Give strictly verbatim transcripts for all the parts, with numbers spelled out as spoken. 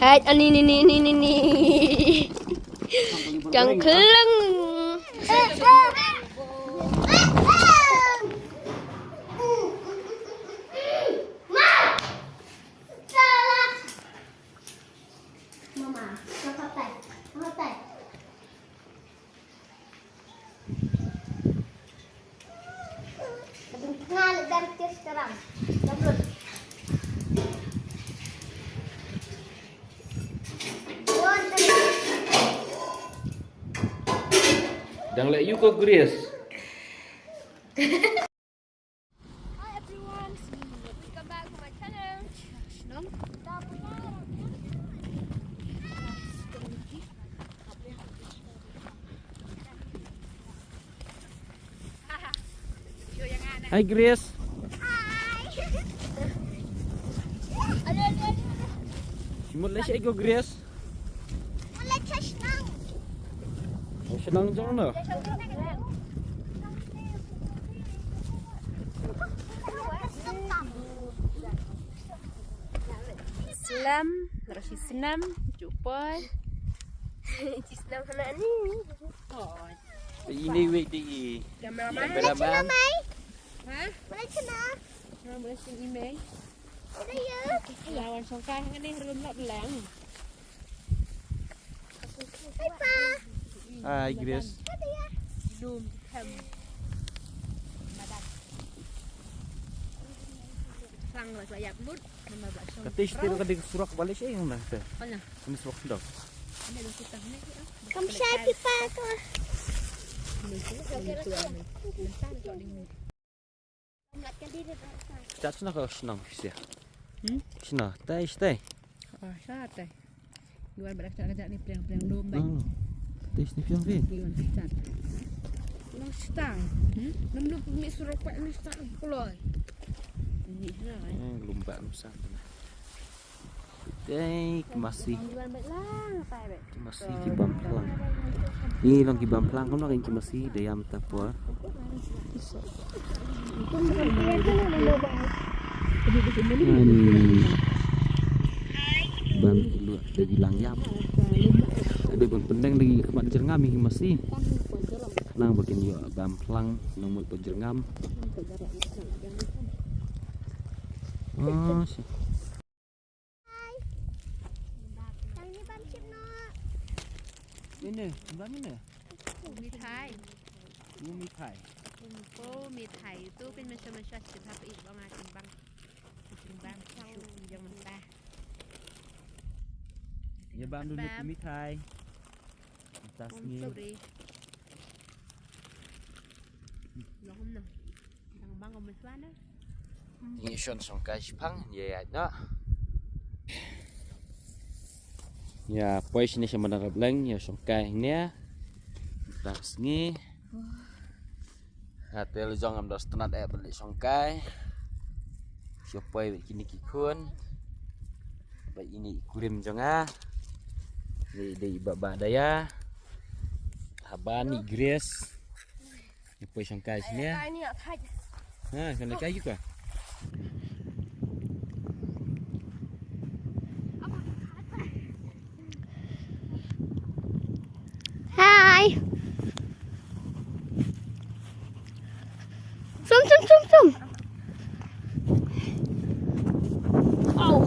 Ai, ani ni ni ni ni ni. Jang khleng. Mama, mama, tai, mama, tai. Dang leh ïa ka Grace. Hi everyone, welcome back to my channel. Hi Grace. Hi. Shi mut leh shaei ko Grace? Mut leh sha shnong. Oh, shnong jong no? Slem, ruh shi snem, jupoi. Shi snem hana ni. Oh. Ini wei di. Cameraman. Cameraman. Ha? Boleh kena. Ha, boleh sini, Mei. Ada ya. Ya, wan shongkai hangne harum lok lang. Hai, Pa. Hai, Grace. Ada ya. Lum, hem. Madan. Sang lah, saya pun. Kata istri ka ding surok balik eh yang dah tu. Mana? Ini surok dah. Ini dah kita ni. Kam shai pipa tu. Ini tu. Ini tu. Chat sna ka sna fisia. Hmm? Sna, tai, tai. Ah, sna tai. Yuan ba dak chat ni pliang pliang lum bai. Nang. Tai sna pliang ke? Yuan chat. Nang stai. Hmm? Nam lu mi surok pa nang stai puloi. Ni na. Eh, lum ba nang stai. Te ki masi. Ki masi ki bam phlang. Ni long ki bam phlang, kam long ki masi da ïam ta por. Ani bam ki luh da ki lang ïam. Ade ban pendeng da ki khmat jyrngam ki masi. Nang ba kin ïoh bam phlang nang mut ba jyrngam. Ah, shi. Hai. Tang ni bam chip no. Ine, bam ine. Mithai. Mithai. Oh, mithai tu kan macam-macam cerita pe bang akan bang. Bang jong mentah. Ya bam dulu mithai. Tas ni. Long na. Dang bang ko mithai na. Ngi shon shongkai shipang, ïa, ïa, no. Ïa poi shane sha madan Rableng, ïa shongkai ne. Tang sngi. Nga te la jong ngam da sngewtynnat eh ban leit shongkai. Shu poi bad kine ki khun. Bad ine i kurim jong nga. Dei, dei i Bah Bah Daya. Haba ni Grace. Ngi poi shongkai shane. Ha, shane kai juga. Hai. Sum, sum, sum, sum. Au.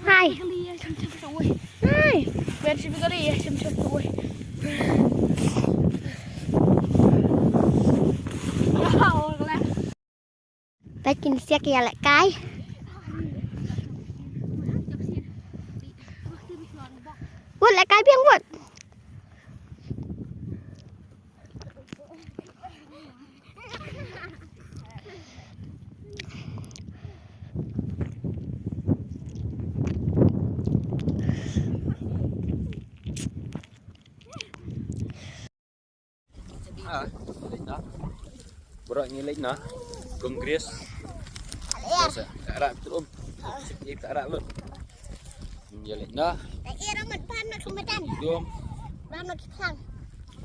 Hai. Hai. Ba kin siak ïa lehkai. Wut lehkai biang wut. Ah, leit noh. Bro, ngi leit noh. Kong Grace. Ara betul um. Sip, sip, ara lut. Ngi leit noh. Dom. Bang noh ki phlang.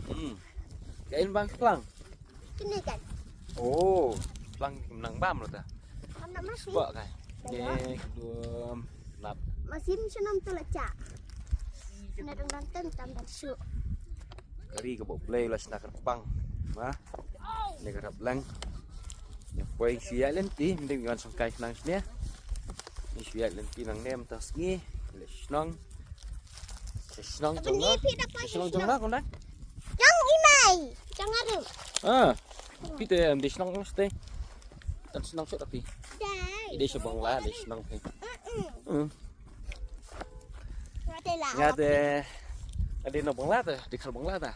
Hmm. Kain bang phlang. Kini kan. Oh. plang ki nang bam ruh ta. Kam na masi. Spot kai. Ye, dum, nap. Masi mi shnong tu la cha. Na dang dan ten tam dan su. Kari ka bok blei la sna kyrpang. Ma. Ne ka rap lang. Ïa poi shu ïa lynti, mending wan shong kai shnang shne. Ni shu ïa lynti nang nem ta sngi. Le shnong. Shnong jong na. Shnong jong na kong dang. Jong i mai. Jong aru. Ah. Phi te am de shnong ste. Tan shnong sot api. Dai. Ide sha Bangla de shnong phi. Mm. Nga te la. Nga te. Ade no Bangla te, de khal Bangla ta.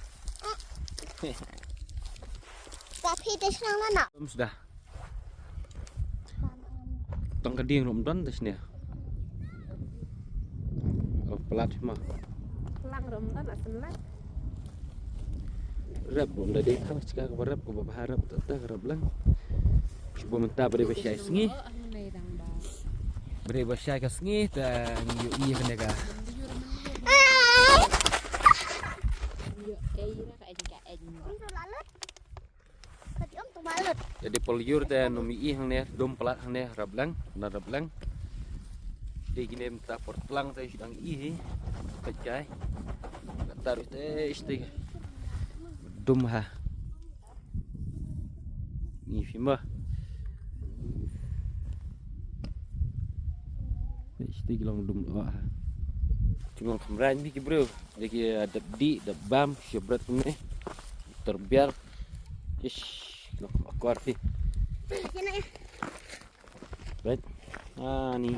Ka phi te shnong na na. Tum sudah. Tang ka ding rum don te shne. Oh, pelat ma. Pelang rum don asal lah. Rep rum da dei thang chika ka rep ka ba rep ta ta rep lang. Cuba mynta beri ba shai sngi. Beri ba shai ka sngi ta ngi ïohi kane ka. Jadi peliur te numi i hangne dum pelat hangne rap lang na rap lang. Dei kine mynta por tlang te shu dang i hi. Peit kai. Kata ruh te isti dum ha. Ni phi ma. Isti ki long dum oh ha. Ki long kham rang phi ki briew. Dei ki dap dih dap bam shu bret kumne. Ter biar. Ish, ki long kham akor phi. Right. Ah, ni.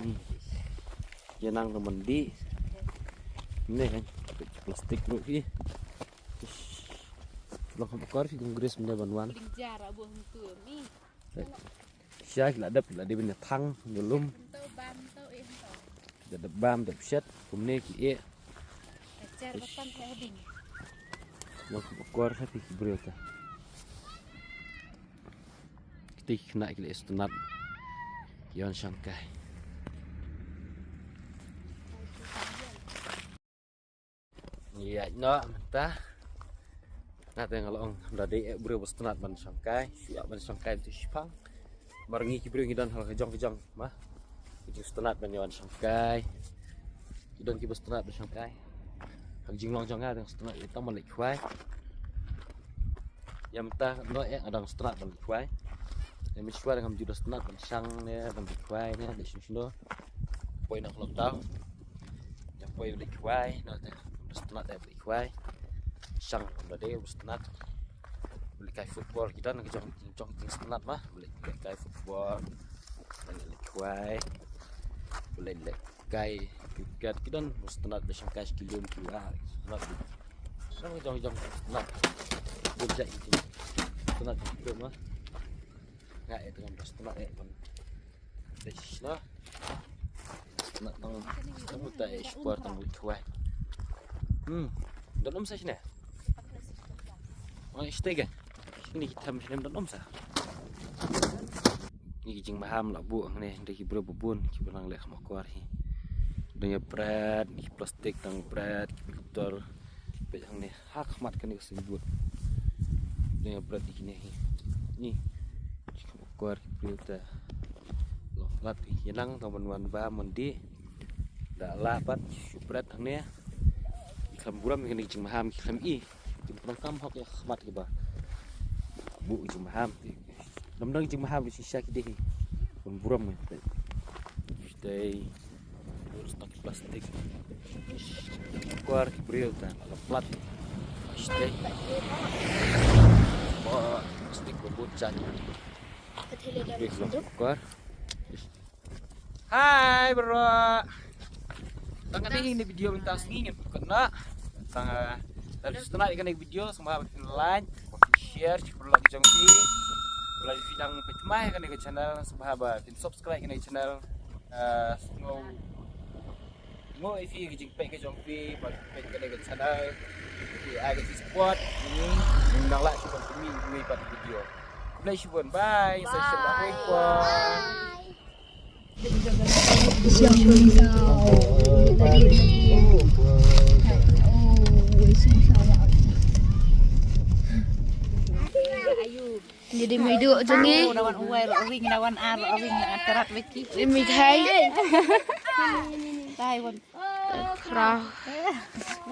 Ïa nang temen di. Ni kan. Plastik ruh phi. Ish. Long kham akor phi kong gres mne ban wan. Ling jar abu hum tu mi. Right. Sha ki la dep, ki la dep ne thang ne lum. Tau bam tau eh tau. Ki la dep bam dep shet kumne ki eh. Jar batan ka ding. Long kham akor ha phi ki briew ta. Kti ki khynnah ki la istunat. Ïa wan shong kai. Ïa no mynta. Nga te nga la ong da dei eh briew ba stunat ban shong kai. Shu ïa ban shong kai tu shipang. Mar ngi ki briew ngi don ha la ka jong ka jong ma. Ki jing stunat ban ïa wan shong kai. Ki don ki ba stunat ban shong kai. Ha ka jinglong jong nga dang stunat ïa tang ban leit khwai. Ïa mynta no eh nga dang stunat ban leit khwai. Ïa mynshwa dang ngam ju da stunat ban shang ne ban leit khwai ne da shim shino. Poi na khlong tau. Ïa poi leit khwai no te da stunat da leit khwai. Shang da dei da stunat. Leit kai football ki don ki jong jong jing stunat ma. Leit kai football. Leit khwai. Leit leit kai cricket ki don stunat da shang kai ki lum ki wa. Stunat. Jong jong jong stunat. Bun jai ki stunat ki lum ma. Nga eh tengah stunat eh pun. Dei shisha. Stunat tang, tang uta eh sport tang leit khwai. Hmm. Don um sa shine. Oh, stay kan. Shine ki tham shine don um sa. Ni ki jingmaham la buh hangne, dei ki briew ba bun ki ba nang leh kham akor hi. Dang ïa bret, ki plastik tang bret, ki botol. Peit hangne. Ha khmat kane ka signboard. Dang ïa bret ïa kine hi. Ni. Ki kham akor ki briew ta. Long lat ïa nang tang ban wan bam ban dih. Da la pat shu bret hangne. Ki khlem burom ïa kane ka jingmaham ki khlem i. Ki pyndonkam hok ïa khmat kiba buh ki jingmaham. Dang dang ki jingmaham ki shisha ki dei hi. Pynburom ngi. Dei. Ur stok plastik. Kwar ki briew ta la plat. Stay. Wah, plastik ba bun jan. Kwar. Hai bro. Tang kane hi ne video mynta sngi ngin pynkup noh. Tang, eh, lada phi sngewtynnat ïa kane ka video sngewbha ba phin like, ba phin share, share paralok jong phi. Lada phi dang peit thymmai ïa kane ka channel sngewbha ba phin subscribe ïa kane ka channel. Eh, sngew Ngo ïa phi ka jingpeit ka jong phi, ba phi peit kane ka channel. Phi ai ka jingsupport ïa ngi, ngi nang lah shuh ban pynmih ïa ngi pat video. Khublei shibun, bye. Sa shisien bye. Bye. Jadi midu jong ngi. Dawan uwai ro ring, dawan ar ro ring, na terat weki. Ini mi khai. Tai wan. Khraw.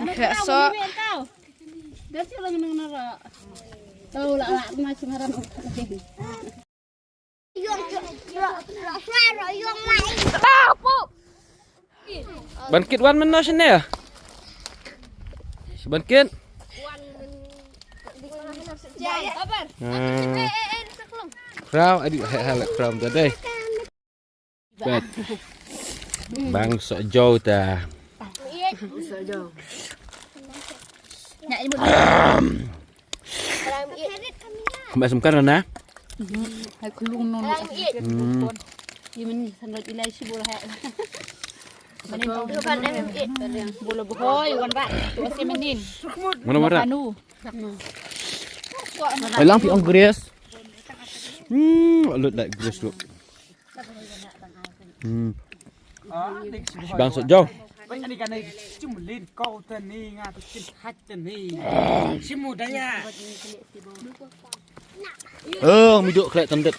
Khraw so. Dah sih lang nang nara. Tahu lah lah macam ngaran. Ban kit wan mynno shane. Ban kit. Hmm. Khraw adi ha ha la khraw ta dei. Bet. Bang sok jo ta. Khamai sum kan na. Hai khulung non. Hmm. Imen sangat ilai si bola hai. Manin tong kan em em. Bola bohoi wan ba. Tu asi manin. Mana mana. Anu. Ai lang pi ong Grace. Hmm, lut dai Grace tu. Hmm. Bang sok jo. Ani kan ai chim lin ko ta ni nga tu chim hat ta ni. Chim mu daya. Oh, mi duk khlek tendek.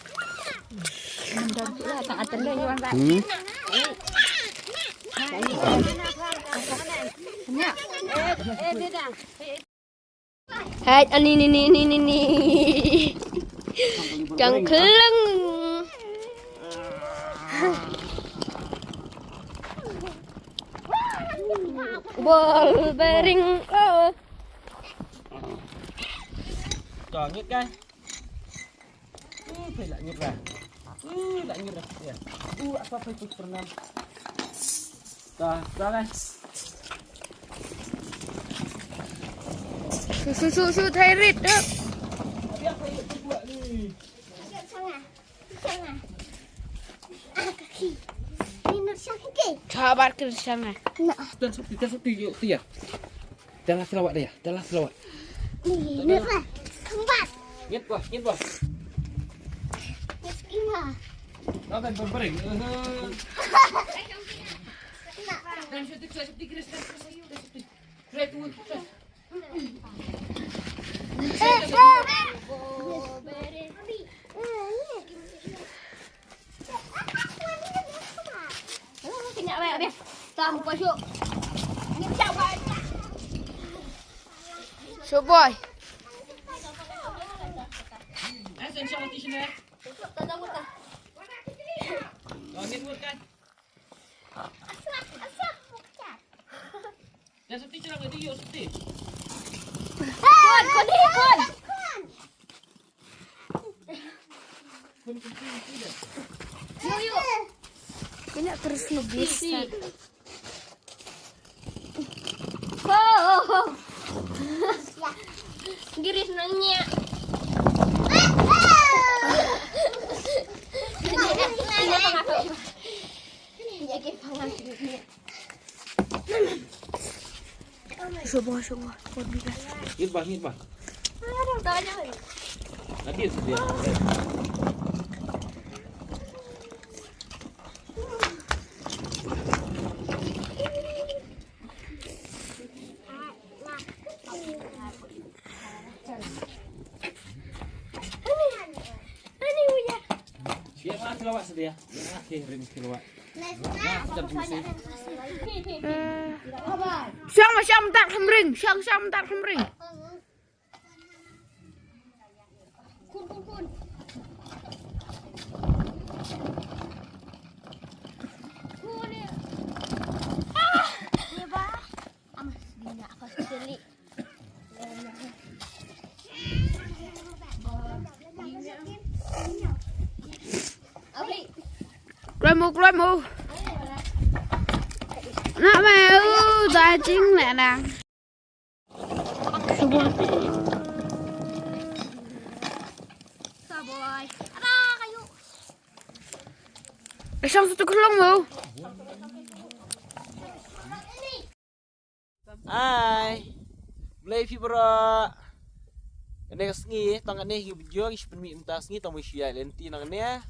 Hmm. Hai, ani ni ni ni ni ni. Jang khleng. Bol bering. Oh. Jang ngit kan. Ih, phi la nyut lah. Ih, la nyut lah. Ya. Uh, apa phi phi pernah. Dah, dah kan. Su su su su thai rit tu. Abi apa yang buat ni? Sabar ke sana. Nah. Dan sukti, dan sukti yuk tiar. Dalam selawat dia, dalam selawat. Ni, ni lah. Kembat. Ngit bah, ngit bah. Ngit kima. Kau kan berbering. Dan sukti, sukti, sukti. Show boy. Dah seti cerang itu yuk seti. Kon, kon, kon. Yuk, yuk. Kena terus ngebis. Oh. Giris nanya. Coba, coba. Ngit bah, ngit bah. Nanti sedia. Siapa kilawat sedia? Ya, kirim kilawat. Shang ma shang mynta kham ring, shang shang mynta kham ring. Kloi mo, kloi mo. Na me u da jing le na. Shang satu kelong mo. Ai. Blei phi bro. Kane ka sngi tang kane hi video ki shu pynmih mynta sngi tang mo shu ïaid lynti na kane.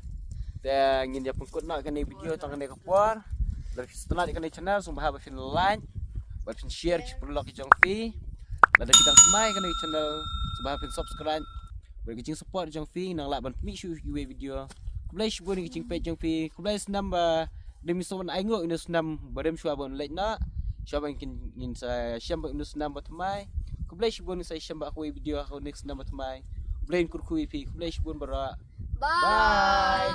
Te ngin ïa pynkut noh kane video tang kane ka por. Lada phi sngewtynnat ïa kane channel sngewbha ba phin like bad phin share ki paralok ki jong phi. Lada phi dang thymmai kane channel sngewbha phin subscribe. Bad ka jingsupport jong phi nang lah ban pynmih shuh ïa kiwei video. Khublei shibun ïa ka jingpeit jong phi. Khublei snem ba dang mynta sa wan ai nguh ïa u snem ba dang shuwa ban leit na. Shuwa ban kin ngin sa shem bad u snem ba thymmai. Khublei shibun, ngin sa shem bad kawei video ha u next snem ba thymmai. Khublei, kyrkhu ïa phi. Khublei shibun baroh. Bye.